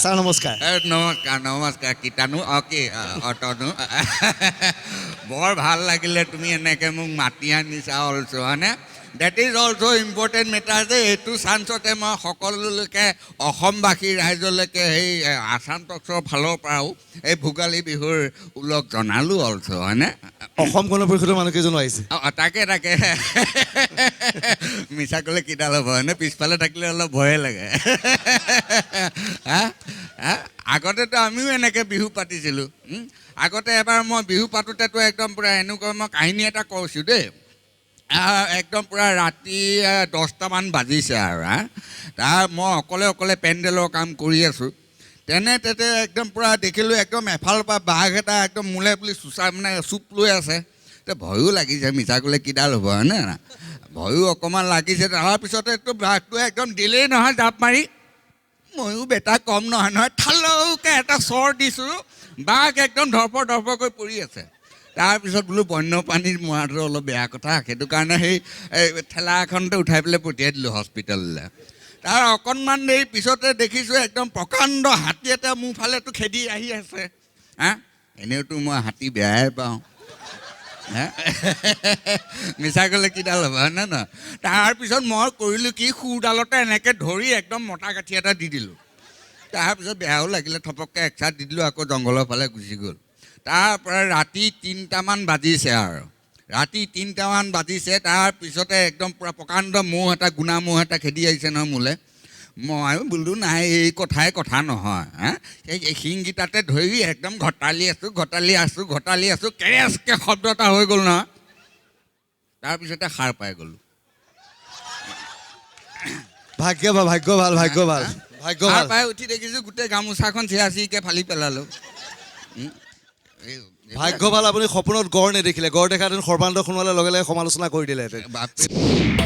Sir নমস্কাৰ। নমস্কাৰ, নমস্কাৰ। কিতানু, অ কি অতনু, বৰ ভাল লাগিলে তুমি এনেকৈ মোক মাতি আনিছা অলছ', হয়নে? That is also important matter যে এইটো চান্সতে মই সকলোলৈকে, অসমবাসী ৰাইজলৈকে সেই আছাম টক্সৰ ফালৰ পৰাও এই ভোগালী বিহুৰ ওলগ জনালোঁ অলছ', হয়নে? অসম গণ পৰিষদৰ মানুহকেইজনো আহিছে। অ, তাকে তাকে। মিছা ক'লে কিডাল হ'ব, হয়নে? পিছফালে থাকিলে অলপ ভয়ে লাগে। হা হা, আগতেতো আমিও এনেকৈ বিহু পাতিছিলোঁ। আগতে এবাৰ মই বিহু পাতোঁতেতো একদম পূৰা এনেকুৱা, মই কাহিনী এটা কৈছোঁ দেই। একদম পূৰা ৰাতি 10টামান বাজিছে আৰু হা, তাৰ মই অকলে অকলে পেণ্ডেলৰ কাম কৰি আছোঁ। তেনে তেতে একদম পূৰা দেখিলোঁ, একদম এফালৰ পৰা বাঘ এটা একদম মোলে বুলি চোচা, মানে চুপ লৈ আছে। এতিয়া ভয়ো লাগিছে, মিছা ক'লে কিডাল হ'ব, হয়নে? ভয়ো অকণমান লাগিছে। তাৰপিছতে বাঘটোৱে একদম দিলেই নহয় জাপ মাৰি। ময়ো বেটা কম নহয় নহয়, থালৌকে এটা চৰ দিছোঁ, বাঘ একদম ধৰফৰ ধৰফৰকৈ পৰি আছে। তাৰপিছত বোলো বন্যপ্ৰাণীৰ মৰাটো অলপ বেয়া কথা, সেইটো কাৰণে সেই এই ঠেলা এখনতে উঠাই পেলাই পঠিয়াই দিলোঁ হস্পিটেললৈ। তাৰ অকণমান দেৰি পিছতে দেখিছোঁ একদম প্ৰকাণ্ড হাতী এটা মোৰ ফালেতো খেদি আহি আছে। হা, এনেওতো মই হাতী বেয়াই পাওঁ। হে, মিছা ক'লে কিডাল হ'ব, হয়নে নহয়? তাৰপিছত মই কৰিলোঁ কি, শুৰডালতে এনেকৈ ধৰি একদম মতা কাঠি এটা দি দিলোঁ। তাৰপিছত বেয়াও লাগিলে, থপককৈ একচাট দি দিলোঁ, আকৌ জংঘলৰ ফালে গুচি গ'ল। তাৰপৰা ৰাতি 3টামান বাজিছে আৰু, ৰাতি 3টামান বাজিছে। তাৰপিছতে একদম পূৰা প্ৰকাণ্ড ম'হ এটা, গুণা ম'হ এটা খেদি আহিছে নহয় মোলৈ। মই বোলো নাই, এই কথাই কথা নহয়। হা, এই শিংকেইটাতে ধৰি একদম ঘটালি আছোঁ, ঘটালি আছোঁ, ঘটালি আছোঁ, কেৰেচকৈ শব্দ এটা হৈ গ'ল নহয়। তাৰপিছতে সাৰ পাই গ'লোঁ। ভাগ্য ভাল, ভাগ্য ভাল, ভাগ্য ভাল, ভাগ্য সাৰ ভাল। পাই উঠি দেখিছোঁ গোটেই গামোচাখন চিৰা চিৰিকৈ ফালি পেলালোঁ। ভাগ্য ভাল আপুনি সপোনত গড় নেদেখিলে। গড় দেখাহেঁতেন সৰ্বানন্দ সোণোৱালে লগে লগে সমালোচনা কৰি দিলেহেঁতেন। বাপৰে।